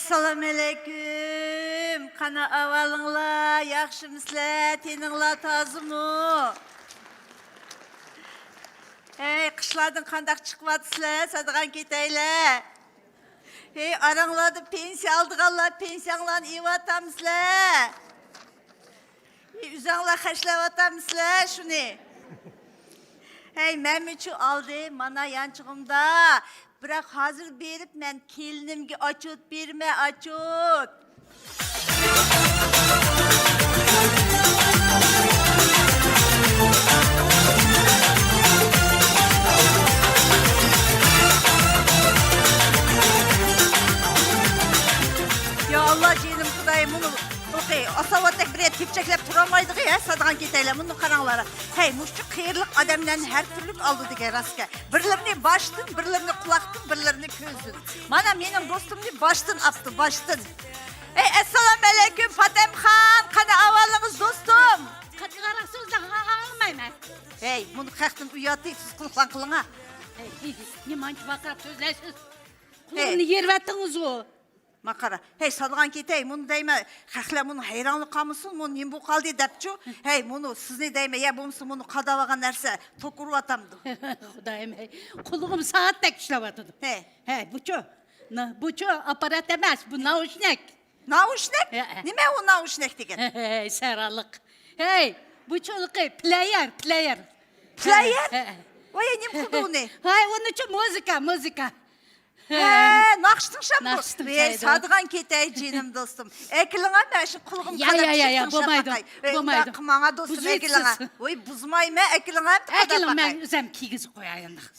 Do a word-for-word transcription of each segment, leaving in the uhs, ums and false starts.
ئەسسالامۇئەلەيكۇم. قانا ئەھۋالىڭلار؟ ياخشىمۇسىلەر؟ تېنىڭلار تازىمۇ؟ ھەي، قىشلاردىن قانداق چىقىۋاتىسىلەر؟ سادىغان كېتەيلە. ھەي، ئاراڭلاردا پېنسىيە ئالىدىغانلار پېنسىيەڭلارنى ئېلىۋاتامسىلەر؟ ئۆزۈڭلار خەجلەۋاتامسىلەر شۇنى؟ ھەي، مەنمۇچۇ ئالدى، مانا يانچۇقۇمدا. بىراق ھازىر بېرىپ مەن كېلىنىمگە ئاچوت بېرىمەن، ئاچوت. يا ئاللا، جېنىم خۇدايىم، مۇنۇ ئوقى، ئاساۋاتەك بىر يەر تېپچەكلەپ تۇرالمايدىغۇ، ھە، سادىغان كېتەيلە، مۇنۇ قاراڭلار. ھەي، مۇشۇ قېرىلىق ئادەملەرنى ھەر تۈرلۈك ئالىدۇ دېگەن راستكەن. بىرلىرىنى باشتىن، بىرلىرىنى قۇلاقتىن، بىرلىرىنى كۆزدىن. مانا مېنىڭ دوستۇمنى باشتىن ئاپتۇ، باشتىن. ھەي، ئەسسالامۇئەلەيكۇم، پاتەمخان، قانا ئەھۋالىڭىز، دوستۇم؟ قاتتىقراق سۆزلەڭ، ئاڭلىمايمەن. ھەي، مۇنۇ خەقتىن ئۇياتى، سىز قۇلۇقلاڭ قىلىڭا. ھەي، نېمانچە ۋارقىراپ سۆزلەيسىز؟ قۇلىقىمنى يېرىۋەتتىڭىزغۇ. ماقارا. ھەي، سادىغان كېتەي، مۇنى دەيمەن، خەقلەر مۇنى ھەيرانلىق قالمىسۇن، مۇنى نېمە بولۇپ قالدى دەپچۇ. ھەي، مۇنى سىزنى دەيمەن، يا بولمىسا مۇنى قاداۋالغان نەرسە توك ئۇرۇۋاتامدۇ. خۇدايىم، ھەي، قۇلىقىم سائەتتەك ئىشلەۋاتىدۇ. ھەي. ھەي، بۇچۇ؟ نا-، بۇچۇ ئاپپارات ئەمەس، بۇ ناۋۇشنىك. ناۋۇشنىك؟ ھە، ھە. نېمە ئۇ ناۋۇشنىك دېگەن؟ ھەي، سەرالىق. ھەي، بۇچۇ ھېلىقى پلەيەر، پلەيەر. پلەيەر؟ ھە، ھە. ۋاي، نېمە قىلدى ئۇنى؟ ھەي، ئۇنىچۇ مۇزىكا، مۇزىكا. ھە، ناخشا تىڭشامدۇ؟ ناخشا تىڭشايدۇ. ۋەي، سادىغان كېتەي جېنىم دوستۇم. ئەكىلىڭا مەن شۇ قۇلىقىم يا، يا، قاناپ يا، يا، چىقىپ تىڭشاپ بولمايدۇ، باقاي. ۋەي، بولمايدۇ. ئۇنداق قىلماڭا دوستۇم، بۇزۇۋېتىسىز. ئەكىلىڭە. ۋەي، بۇزمايمەن، ئەكىلىڭە قاداپ ئەكىلىڭ، مەن باقاي. ئۆزەم كىيگۈزۈپ قوياي ئۇنداق.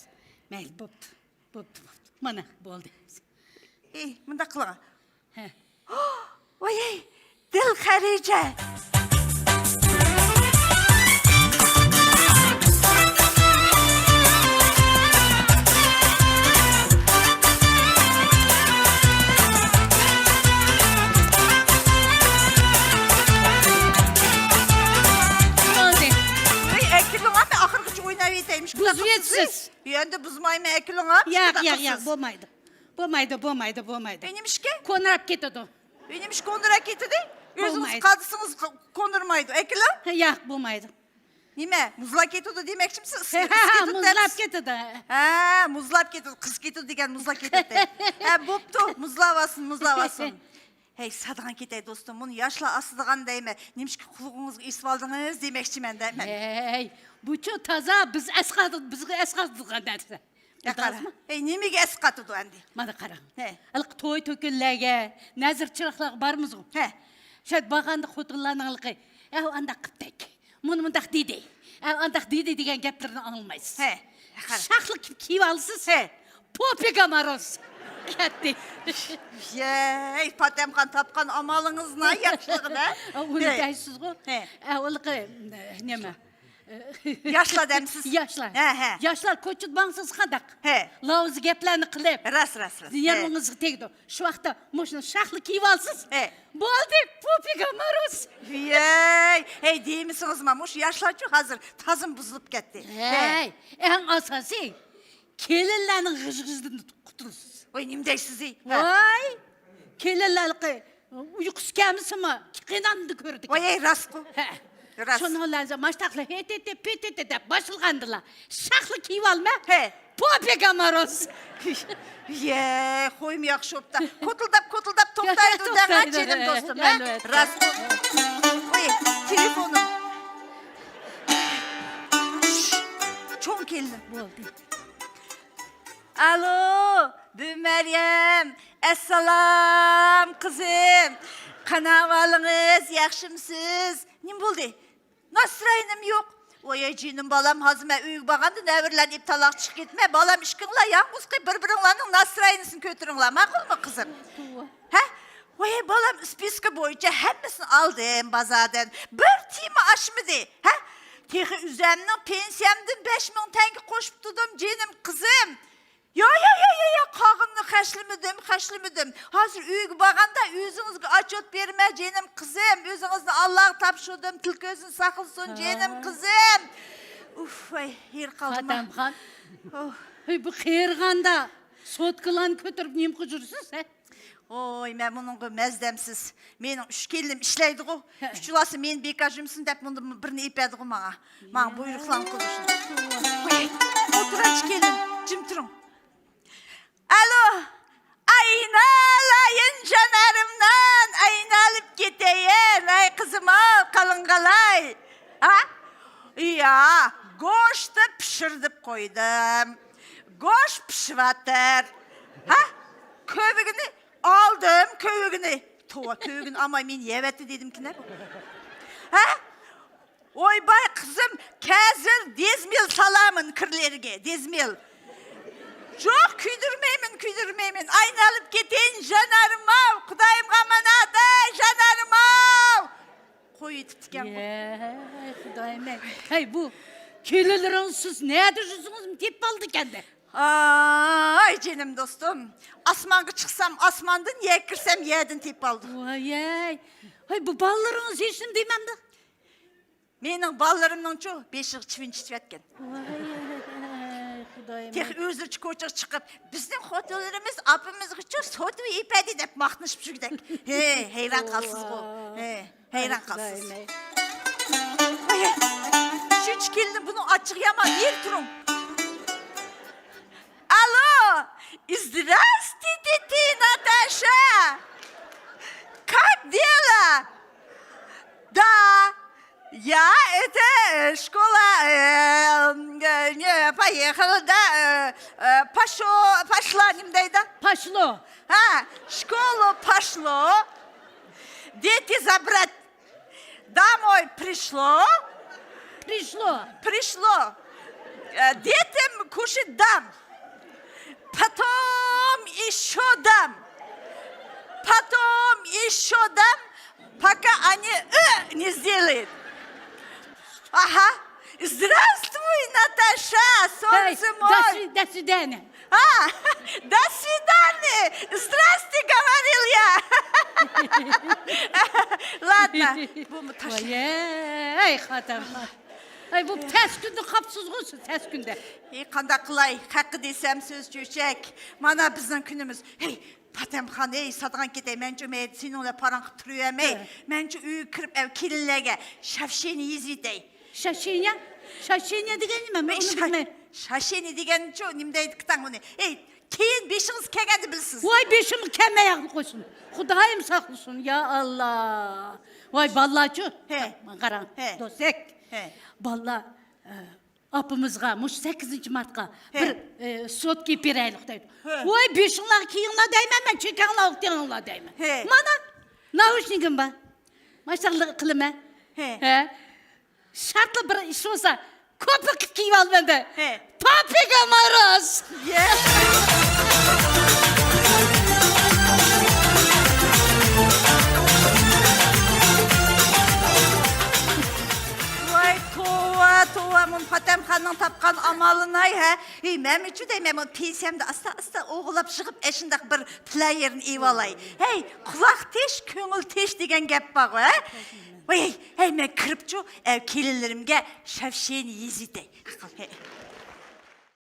مەيلى، بوپتۇ، بوپتۇ، بوپتۇ. مانا، بولدى. ئېي، مۇنداق قىلىڭا. ھە. ۋاي، دىل خەرىجە. بولدى. ۋاي، ئەكېلىڭ، مەن ئاخىرغىچە ئويناۋېتەيمىش. بۇزۇۋېتىسىز. ئەمدى بۇزمايمەن، ئەكېلىڭ. ياق، ياق، ياق، بولمايدۇ. بولمايدۇ، بولمايدۇ، بولمايدۇ. ئەي، نېمىشقا؟ كونىراپ كېتىدۇ. ئەي، نېمىشقا كونىراپ كېتىدۇ؟ ئۆزىڭىز بولمايدۇ. قادىسىڭىز ق-، كونىرمايدۇ. ئەكېلىڭ. ياق، بولمايدۇ. نېمە؟ مۇزلاپ كېتىدۇ دېمەكچىمىسىز؟ ئىسسىپ كېتىدۇ مۇزلاپ دەپسىز. كېتىدۇ. ھە، مۇزلاپ كېتىدۇ. قىز كېتىدۇ دېگەن مۇزلاپ كېتىدۇ. ھە، بوپتۇ. مۇزلاۋالسۇن، مۇزلاۋالسۇن. ھەي، سادىغان كېتەي دوستۇم، بۇنى ياشلار ئاسىدىغان دەيمەن. نېمىشقا قۇلىقىڭىزغا ئېسىۋالدىڭىز دېمەكچىمەن دەيمەن. ھەي، بۇچۇ تازا بىز ئەسقاتىدۇ، بىزگە ئەسقاتىدىغان نەرسە. يا قارا. بىلدىڭىزمۇ؟ ھەي، نېمىگە ئەسقاتىدۇ ئەمدى؟ مانا قاراڭ. ھە. ھېلىقى توي تۆكۈنلەرگە، نەزىر چىراغلارغا بارىمىزغۇ. ھە. شۇ بارغاندا خوتۇنلارنىڭ ھېلىقى، ئەۋ ئانداق قىپتەك. مۇنى مۇنداق دېدى. ئە، ئانداق دېدى دېگەن گەپلىرىنى ئاڭلىمايسىز. ھە، قارا. شاخلىق كىيىپ، كىيىۋالىسىز. ھە. پوپىگا ماروز. كەتتى. يەي، پاتەمخان تاپقان ئامالىڭىزنى ياخشىلىقىدا. ئۇنى ھە. دەيسىزغۇ. ھە. ئە، ھېلىقى، نېمە؟ ياشلار دەمسىز؟ ياشلار. ھە، ھە. ياشلار كوچىدا ماڭسىز قانداق؟ ھە. لاۋزا گەپلەرنى قىلىپ. راست، راست، راست. ھە. نېرۋىڭىزغا تېگىدۇ. شۇ ۋاقىتتا مۇشۇنى شاخلىق كىيىۋالسىز. ھە. بولدى، پوپىگا ماروز. ۋىيەي، ھەي، دېمىسىڭىزما، مۇشۇ ياشلارچۇ ھازىر تازىمۇ بۇزۇلۇپ كەتتى. ھەي، ئەڭ ئاساسىي، كېلىنلەرنىڭ غىژ-غىژىدىن قۇتۇلىسىز. ۋاي، نېمە دەيسىز، ھە؟ ۋاي، كېلىنلەرنىڭ ئۇيقۇسى كەلمىسىمۇ، قېنىمدا كۆرىدىكەن. ۋاي، ھەي، راستقۇ. ھە. راست. شۇنىڭ بىلەن ماشتاقلار ھېتېتې، پېتېتې دەپ باشلىغاندىلا، شاخلىق كىيىۋالما. ھە. پوپىگا ماروز. يەي، خويمۇ ياخشى بوپتا. كوتۇلداپ، كوتۇلداپ توختايدۇ دەڭە، جېنىم دوستۇم، ھە؟ ئەلۋەتتە. راست. قوي، تېلېفونۇم. چوڭ كېلىنىم. بولدى. ئالو، بۈۋى مەريەم. ئەسسالام، قىزىم. قانا ئەھۋالىڭىز، ياخشىمۇسىز؟ نېمە بولدى؟ ناسترويېنىيەم يوق. ۋاي جېنىم بالام، ھازىر مەن ئۆيگە بارغاندا نەۋرىلەرنى ئېلىپ تالاغا چىقىپ كېتىمەن. بالام، ئىككىڭلار يالغۇز قېلىپ بىر-بىرىڭلارنىڭ ناسترويېنىيەسىنى كۆتۈرۈڭلار، ماقۇلمۇ قىزىم؟ ھە؟ ۋاي بالام، سپىسكا بويىچە ھەممىسىنى ئالدىم بازاردىن. بىر تىيىنمۇ ئاشمىدى. ھە؟ تېخى ئۆزەمنىڭ پېنسىيەمدىن بەش مىڭ تەڭگە قوشۇپ تۇردۇم، جېنىم قىزىم. يا، يا، يا، يا، يا، قالغىنىنى خەجلىمىدىم، خەجلىمىدىم. ھازىر ئۆيگە بارغاندا ئۆزىڭىزگە ئاچوت بېرىمەن، جېنىم قىزىم. ئۆزىڭىزنى ئاللاغا تاپشۇردۇم، تىل كۆزىنى ساقلىسۇن، جېنىم قىزىم. ئۇف، ۋاي، ھېرىپ قالدىم. پاتەمخان. ئۇھ. ھەي، بۇ قېرىغاندا سوتكىلارنى كۆتۈرۈپ نېمە قىلىپ يۈرسىز، ھە؟ ۋوي، مەن بۇنىڭغا مەزدەمسىز. مېنىڭ ئۈچ كېلىنىم ئىشلەيدىغۇ. ھە. ئۈچ ئۇلاسى مېنى بىكار يۈرمىسۇن دەپ، مۇندىن بىرنى ئېلىپ بەردىغۇ ماڭا. ماڭا بۇيرۇقلارنى قىلدۇرسۇن. ۋوي، ئولتۇرۇڭ ئىككى كېلىن، جىم تۇرۇڭ. ئالو، ئاينالايىن جانارىمدىن، ئاينالىپ كېتەيىن، ئاي قىزىم-ئاي، قالىڭغالاي. ھە؟ يا، گۆشنى پىشۇر دەپ قويدۇم. گۆش پىشىۋاتىر. ھە؟ كۆۋرۈكنى ئالدىم، كۆۋرۈكنى. توۋا، كۆۋرۈكنى ئالماي مېنى يەۋەتتى دېدىمكىنە. ھە؟ ۋوي باي قىزىم، ھازىر دېزمىل سالامەن كىرلەرگە، دېزمىل. يوق، كۆيدۈرمەيمەن، كۆيدۈرمەيمەن. ئاينالىپ كېتەيىن جانارىم-ئاي، خۇدايىمغا ئامانەت، ئەي جانارىم-ئاي. قويۇۋېتىپتىكەن. يەي، خۇدايىم-ئەي. ھەي، بۇ كېلىنلىرىڭىز سىز نەدە يۈرسىڭىزمۇ تېپىپ ئالىدىكەن-دە. ئاي جېنىم دوستۇم، ئاسمانغا چىقسام ئاسماندىن، يەرگە كىرسەم يەردىن تېپىپ ئالىدۇ. ۋايەي. ھەي، بۇ بالىلىرىڭىز ھېچنېمە دېمەمدۇ؟ مېنىڭ بالىلىرىمنىڭچۇ بېشىغا چىۋىن چىچىۋەتكەن. ۋاي، خۇدايىم. تېخى ئۆزلىرىچە كوچىغا چىقىپ، بىزنىڭ خوتۇنلىرىمىز ئاپىمىزغىچۇ سودا ئېلىپ بەردى دەپ ماختىنىشىپ يۈرگۈدەك. ھەي، ھەيران قالىسىزغۇ. ۋاي. ھەي، ھەيران قالىسىز. ۋاي، شۇنچە كېلىنى بۇنىڭ ئاچچىقى يامان، نېرى تۇرۇڭ. Алло, здравствуйте, Наташа! Как дела? Да, я, это, э, школа, э, э, не, поехала, да, э, э, пошло, пошла, не дай, да? Пошло. А, в школу пошло. Дети забрать. Домой пришло. Пришло. Пришло. Э, детям кушать дам. Потом ещё дам. Потом ещё дам, пока они, э, не сделают. Ага. Здравствуй, Наташа, солнце мое. До свидания. А, до свидания! Здрасте, говорил я! Ладно, بۇمۇ تاشلا. ۋاي، ئەي، خاتام. ئەي، بۇ تەس كۈندە قاپسىزغۇ سىز، تەس كۈندە. ئەي، قانداق قىلاي، خەققە دېسەم سۆز چۆچەك. مانا بىزنىڭ كۈنىمىز. ھەي، پاتەمخان، ھەي، ساتىغان كېتەي، مەنچۇ مەيدە سېنىڭ بىلەن پاراڭ قىلىپ تۇرۇۋەرمەي. ھە. مەنچۇ ئۆيگە كىرىپ، ئەۋ كېلىنلەرگە شاۋشېنى يېزىۋېتەي. شاشىنيا؟ شاشىنيا دېگەن نېمە؟ مەن ئۇنى شا-، بىلمەي. شاشىنى دېگەنچۇ، نېمە دەيدىكەن ئۇنى؟ ئەي، كېيىن بېشىڭىز كەلگەندە بىلىسىز. ۋاي، بېشىمغا كەلمەي ئاغلىق قويسۇن. خۇدايىم ساقلىسۇن، يا ئاللا. ۋاي، بالىلارچۇ؟ ھە. قاراڭ، ھە. دوستەك. ھە. بالىلار، ئە، ئاپىمىزغا مۇشۇ سەككىزىنچى مارتقا ھە. بىر، ئە، سوتكا بېرەيلۇق دەيدۇ. ھە. ۋاي، بېشىڭلارغا كىيىڭلار دەيمەن مەن، چېكىڭلار، ئوتتۇرۇڭلار دەيمەن. ھە. مانا، ناۋۇشنىكىم بار. ماشاللا قىلىمەن. ھە. ھە. شارتلا بىر ئىش بولسا، كوپا قىلىپ كىيىۋالىمەن دە. ھە. پاپىكا ماراز. يە. ۋاي، توۋا، توۋا، مۇنۇ پاتەمخاننىڭ تاپقان ئامالىناي، ھە؟ ھېي، مەنمۇچۇ دەيمەن، مۇنۇ پېنسىيەمدە ئاستا-ئاستا ئوغۇرلاپ يىغىپ، ئەشۇنداق بىر پىلەيېرنى ئېلىۋالاي. ھەي، قۇلاق تىش، كۆڭۈل تىش دېگەن گەپ بارغۇ، ھە؟ ۋاي، ھەي، ھەي، مەن كىرىپچۇ، ئەۋ كېلىنلىرىمگە شاۋشېنى يېزىۋېتەي. ئەقىل، ھەي.